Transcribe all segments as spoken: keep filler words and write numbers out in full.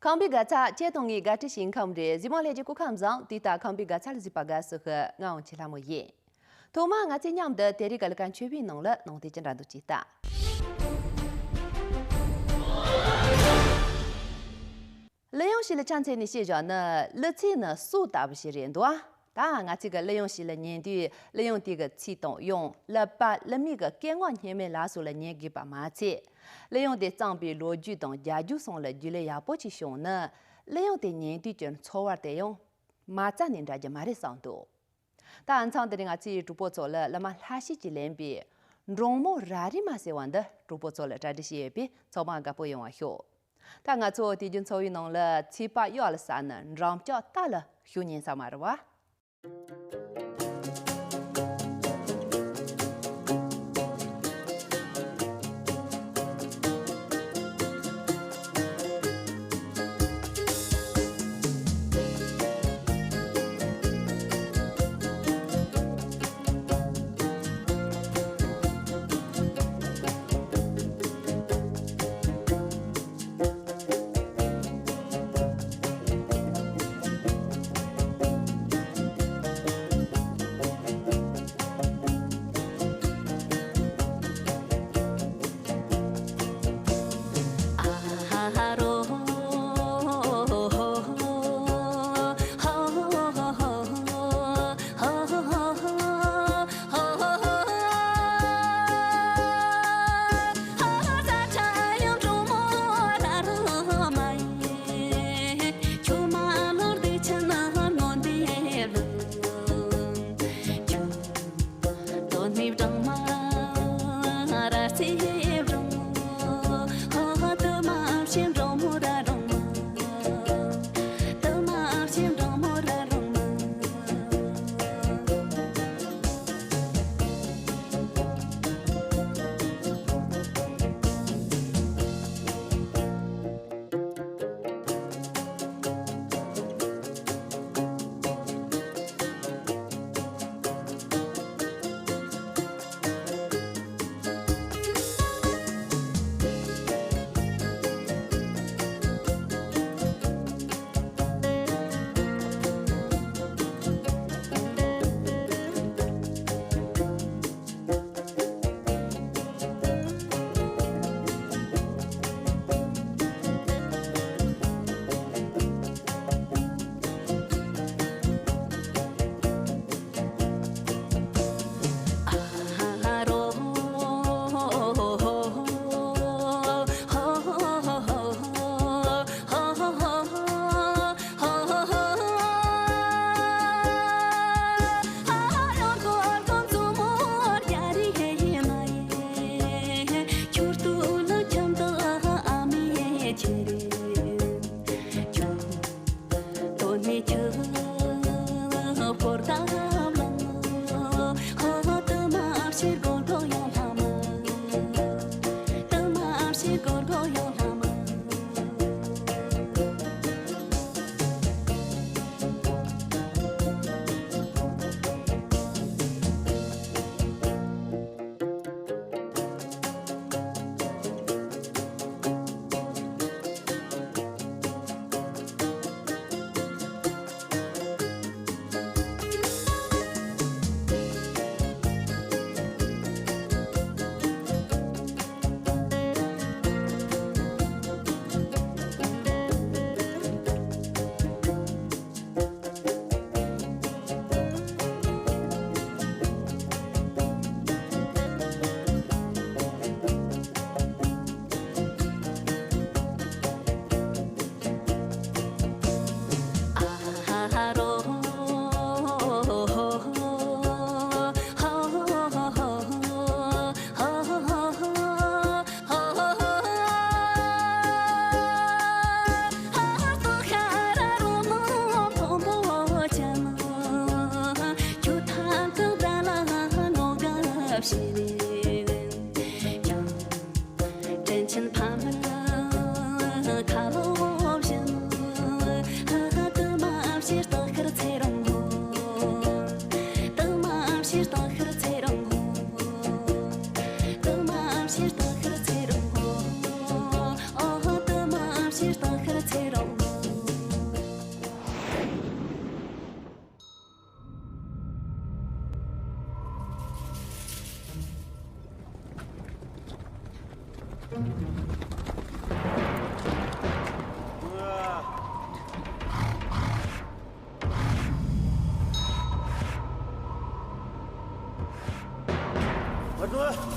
ཁམས་པའི་དགའ་ཚལ་ཁྱེད་དང་ངའི་དགའ་སྤྲོའི་ཞིང་ཁམས་རེད། གཟིགས་མོ་ལྷན་རྒྱས་སྐུ་ཁམས་བཟང་། དུས་ལྟར་ཁམས་པའི་དགའ་ཚལ་གཟིགས་པར་དགའ་བསུ་ཞུ། ང་དབང་ཆེན་ལྷ་མོ་ཡིན། ཐོག་མར་ང་ཚོས་མཉམ་དུ་དེ་རིང་གི་གླུ་གར་མཆོད་པའི་ནང་ལ་ནང་དོན་ཅི་འདྲ་འདུག་ཅེས་ལྟ། གླུ་དབྱངས་ཤིག་ལ་ཆ་མཚོན་ནས་བཤད་བཞག་ན། གླུ་ཚིག་ནི་སོ་ལྟ་བུ་ཞིག་རེད་འདུག་ད་ང་ཚོས་གི་གླུ་དབྱངས་ཤིག་ལ་ཉན་དུས། གླུ་དབྱངས་དེ་གི་ཚིག་དང་དབྱངས། གླུ་པ་གླུ་མའི་གི་སྐད་ངག་སྙན་མོ་ལ་སོགས་ལ་ཉན་དགོས་པ་མ་ཚད། གླུ་དབྱངས་དེ་བརྩམས་པའི་ལོ་རྒྱུས་དང་རྒྱལ་རྒྱུགས་སོགས་ལ་རྒྱུས་ལོན་ཡག་པོ་ཅིག་བྱུང་ན། གླུ་དབྱངས་དེ་ཉན་དུས་ཀྱི་ཚོར་བ་དེ་ཡང་མ་རྩ་ནས་འདྲ་རྒྱུ་མ་རེད་བསམ་འདུག་ད་མཚམས་འདི་རིང་ང་ཚོས་གྲོགས་པོ་ཚོ་ལ་གླུ་མ་ལྷ་བཤད་ཀྱིས་ལེན་པའི་འབྲོང་མོ་ར་རི་མ་ཟེར་བ་འདི་གྲོགས་པོ་ཚོ་ལ་གྲ་སྒྲིག་བྱས་ཡོད་པས། ཚང་མ་དགའ་པོ་ཡོང་བ་ཤོག་ད་ང་ཚོ་དུས་རྒྱུན་འཚོ་བའི་ནང་ལ་ཚིག་པ་གཡོ་ལ་ཟ་ནི་འགྲམ་ལྕག་རྟ་ལ་ཞུ་ཉན་ས་མ་རེད་བ། སྤྱིར་བཏང་ཤར་ཚེ་རིང་ལོ།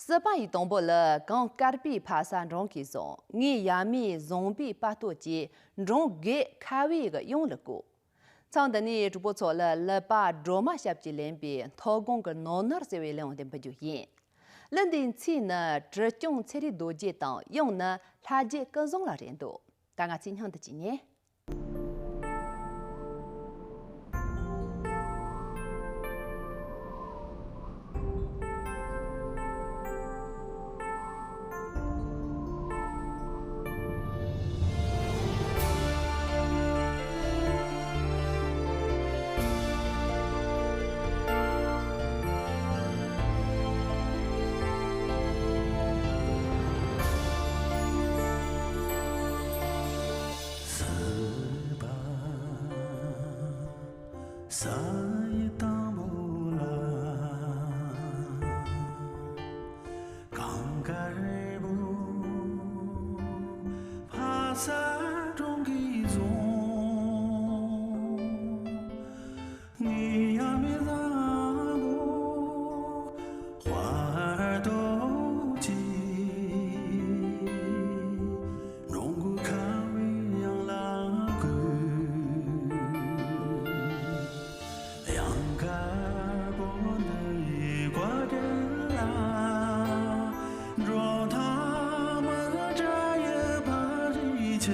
སྲིད་པ་ཡི་དང་པོ་ལ་གངས་དཀར་པོའི་ཕ་ས་འབྲོང་གིས་བཟུང་། ངའི་ཡབ་མེས་བཟུང་པའི་དཔའ་སྟོབས་ཀྱིས་འབྲོང་རྒས་ཁ་བའི་གཡང་ལ་བཀོད། མཚམས་འདི་ནས་གྲོགས་པོ་ཚོ་ལ་ལི་པ་སྒྲོལ་མ་ཞབས་ཀྱིས་ལེན་པའི་མཐོ་སྒང་གི་ནོར་ནར་ཟེར་བའི་གླུ་དབྱངས་དེ་འབུལ་རྒྱུ་ཡིན། གླུ་འདིའི་ཚིག་ནི་གྲི་གུང་ཚེ་རིང་རྡོ་རྗེ་དང་། གཡང་ནི་ལྷ་རྗེ་སྐུ་བཟང་ལ་རེད་འདུག་ད་ང་ཚོས་སྙིང་འདི་གཅིག་ཉན། ས་ཡི་དང་པོ་ལ། ས་གྲོང་གི་རྫོང་། ངའི་ཡ་མེད་བཟང་པོ་དཔལ་རྡོ་རྗེ། འགྲོ་མགོན་ཁམས་པའི་གཡང་ལ་བཀོད། གཡང་དཀར་པོ་འདི་ཡི་བཀའ་དྲིན་ལ། འགྲོ་མཐའ་མི་འདྲ་ཡི་ཕ་རི་ཆ།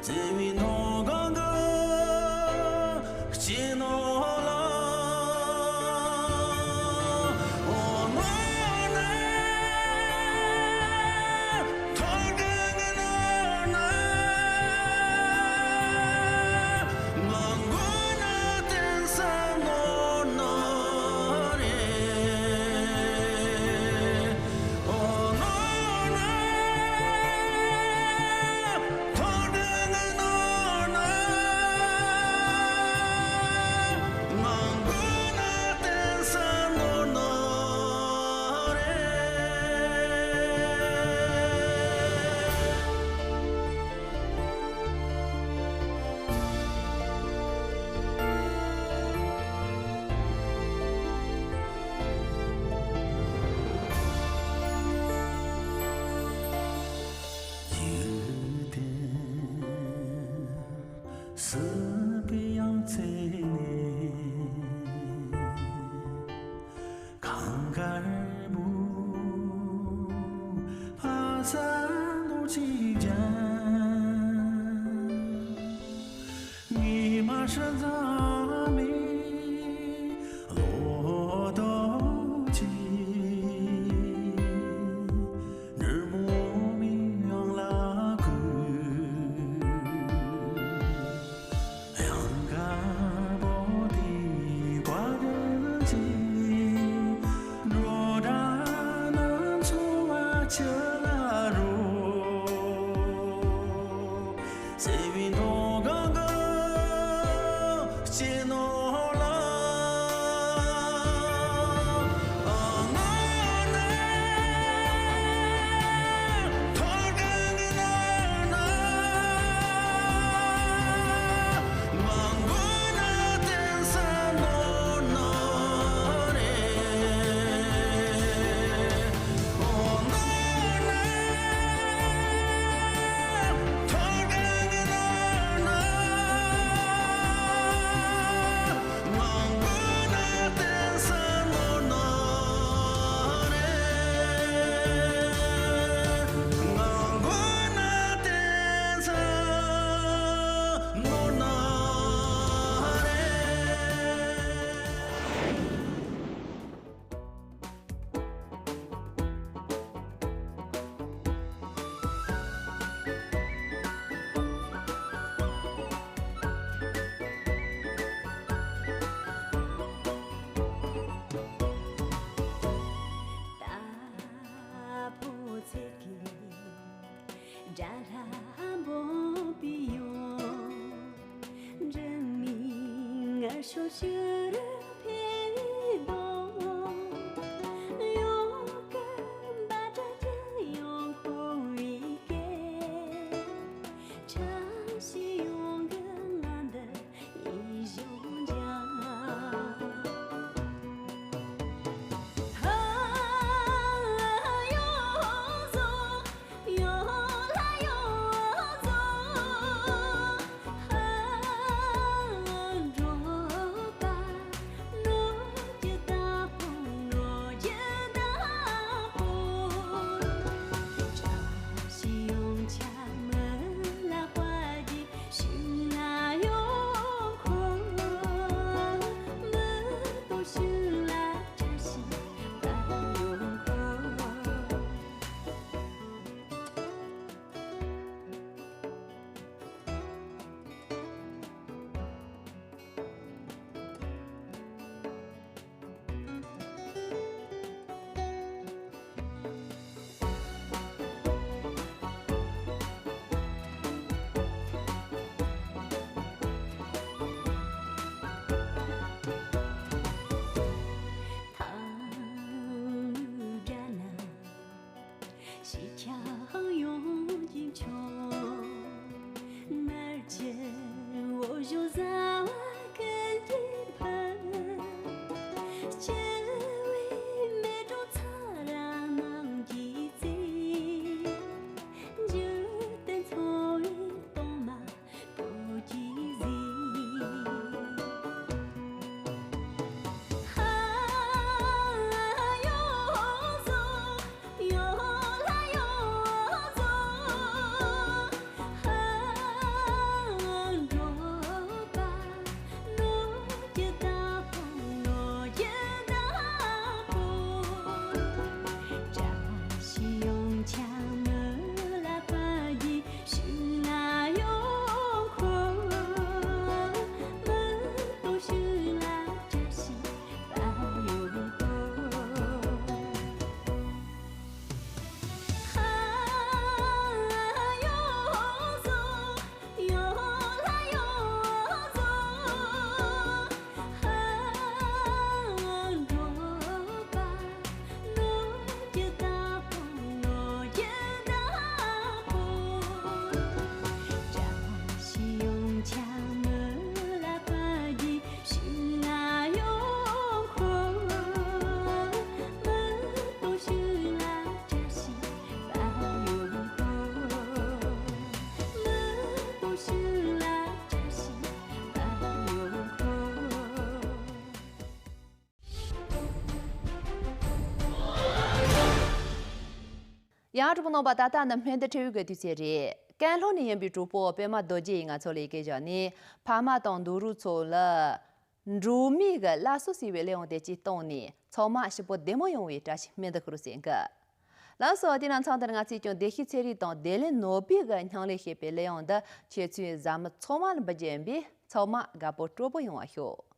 བརྩེ་བའི་མཐོང་སྒང་གི་སྐྱེ་ནོ་ལ། འོ་ནོ་ནེ། ཐོག་གི་ནོ་ན། ང་མགོ་ན་བསྟན་ས་ནོ་ན་རེ། འོ་ནོ་ན། ཐོག་གི་ནོ་ན། ང་མགོ་ན་བསྟན་ས་ནོ་ན་རེ། ཡུལ་དེ་སྲིད་པའི་ཡང་རྩེ་ནས། གངས་དཀར་པོ་ཕ་ས་ནོར་གཅིག་ཀྱང་ངས་མ་ཧྲི་ཙམ་མེད་ལོ་ཏོག་ཅིག་ནུབ་མོ་མིག་ཡངས་ལ་བཀོད། གཡང་དཀར་པོ་དེའི་བཀའ་དྲིན་གྱིས། འགྲོ་གྲྭ་རྣམས་འཚོ་བ་ཆུ་ལ་རོལ། བརྩེ་བའི་མཐོང་སྒང་གི་སྐྱེ་ནོ་ལ། ཡང་གྲོགས་པོ་རྣམ་པ། ད་ལྟ་ནི་སྨན་འདི་འཕྲེད་ཡོལ་གྱི་དུས་ཚོད་རེད། ཀན་ལྷོ་ནས་ཡིན་པའི་གྲོགས་པོ་པད་མ་རྡོ་རྗེ་ཡིས་ང་ཚོ་ལ་ཡི་གེ་བཞག་ནས། ཕ་མ་དང་ནུ་བོ་ཚོ་ལ་འགྲོ་མིའི་གི་བླ་སྲོག་ཟེར་བའི་གླུ་དབྱངས་དེ་གཅིག་བཏང་ནས། ཚང་མ་ཕྱུག་པོ་བདེ་མོ་ཡོང་བའི་བཀྲ་ཤིས་སྨོན་འདུན་ཞུ་རོགས་ཟེར་གི། ལགས་སོ། དེ་ནང་ཚང་དེར་ང་ཚོས་ཀྱང་བདེ་སྐྱིད་ཚེ་རིང་དང་བདེ་ལེགས་ནོར་བུའི་གི་སྙིང་ལས་བཤད་པའི་གླུ་དབྱངས་འདི་ཁྱེད་ཚོའི་ཟ་མི་ཚང་མ་ལ་འབུལ་རྒྱུ་ཡིན་པས། ཚང་མ་དགའ་པོ་སྤྲོ་པོ་ཡོང་བ་ཤོག།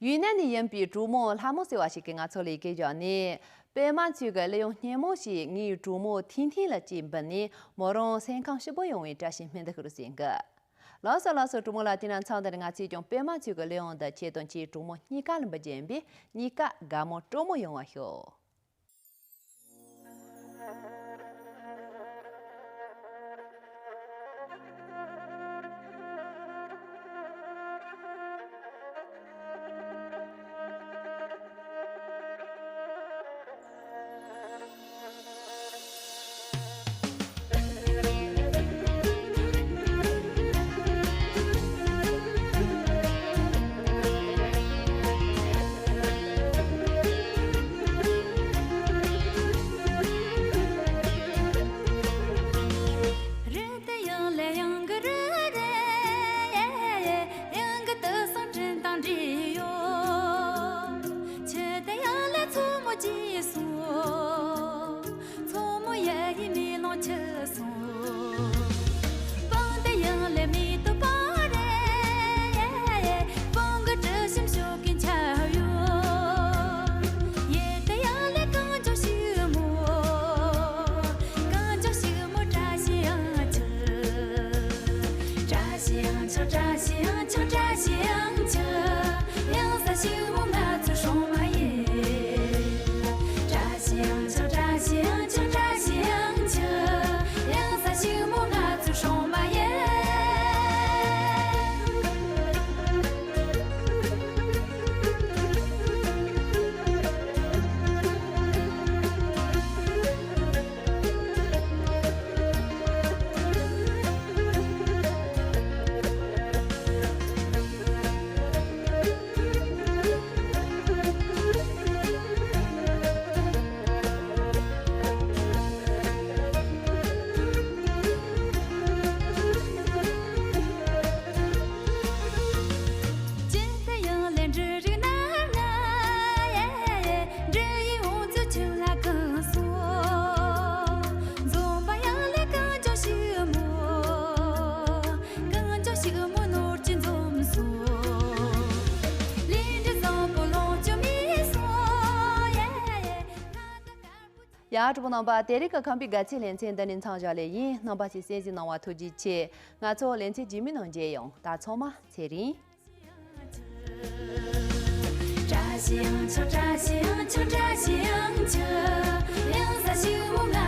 ཡུན་ནན་ནས་ཡིན་པའི་གྲོགས་མོ་ལྷ་མོ་ཟེར་བ་ཞིག་གིས་ང་ཚོ་ལ་ཡི་གེ་བཞག་ནས། པད་མ་མཆོག་གི་གླུ་དབྱངས་སྙན་མོ་ཞིག་ངའི་གྲོགས་མོ་ཐིང་ཐིང་ལ་ཅིག་འབུལ་ནས། མོ་རང་སེམས་ཁམས་ཞིབ་པོ་ཡོང་བའི་བཀྲ་ཤིས་སྨོན་འདུན་ཞུ་རོགས་ཟེར་གི། ལགས་སོ་ལགས་སོ། གྲོགས་མོ་ལགས། དེ་ན་མཚམས་འདི་ནས་ང་ཚོས་ཀྱང་པད་མ་མཆོག་གི་གླུ་དབྱངས་འདི་ཁྱེད་དང་ཁྱེད་གྲོགས་མོ་གཉིས་ཀ་ལ་འབུལ་རྒྱུ་ཡིན་པས། གཉིས་ཀ་དགའ་མོ་སྤྲོ་མོ་ཡོང་བ་ཤོག། རི་དེ་ཡང་ལས་ཡང་གི་རི་རེད། ཡང་གི་དུ་སང་དྲིན་དང་འདྲིས་ཡོད། ཆུ་དེ་ཡང་ལས་མཚོ་མོ་རྒྱས་སོང་། མཚོ་མོ་ཡ་ཡི་མེ་ལོང་ཆུ་སོང་། སྤང་དེ་ཡང་ལས་མེ་ཏོག་པ་རེད། སྤང་གི་དྲི་ཞིམ་ཤོག་གིན་ཁྱབ་ཡོད། ཡེ་དེ་ཡང་ལས་གངས་ལྗོངས་ཞིག་མོ། གངས་ལྗོངས་ཞིག་མོ་བཀྲ་ཤིས་ཡང་ཆུ། བཀྲ་ཤིས་ཡང་ཆུ། བཀྲ་ཤིས་ཡང་ཆུ། བཀྲ་ཤིས་ཡང་ཆུ། ཡང་ས་ཞིག་མོ་ང་ཚོའི་སྲུང་མ་ཡིན། བཀྲ་ཤིས་ཡང་ཆུ། བཀྲ་ཤིས་ཡང་ཆུ། བཀྲ་ཤིས་ཡང་ཆུ། ཡང་ས་ཞིག་མོ་ང་ཚོའི་སྲུང་མ་ཡིན། ཅི་ལྟར་ཡང་ལས་འབྲུ་རིགས་རྣམས་ལྔ། འབྲུ་ཡི་འོང་ཚུལ་ཆུ་ལ་གང་སོང་། འཛོམས་པ་ཡང་ལས་གངས་ལྗོངས་ཞིག་མོ། གངས་ལྗོངས་ཞིག་མོ་ནོར་གྱིས་འཛོམས་སོང་། ལས་འབྲུ་བཟང་པོ་ལོངས་སྤྱོད་མེད་སོང་། ཡ། གྲོགས་པོ་རྣམ་པ། དེ་རིང་གི་ཁམས་པའི་དགའ་ཚལ་ལེ་ཚན་འདི་ནས་མཚམས་བཞག་ལེ་ཡིན། རྣམ་པ་ཚོས་གསན་གཟིགས་གནང་བ་ཐུགས་རྗེ་ཆེ། ང་ཚོ་ལེ་ཚན་རྗེས་མའི་ནང་མཇལ་ཡོང་། ད་ཚང་མ་ཚེ་རིང་། བཀྲ་ཤིས་ཡང་ཆུ། བཀྲ་ཤིས་ཡང་ཆུ། བཀྲ་ཤིས་ཡང་ཆུ། ཡང་ས་ཞིག་མོ་ང་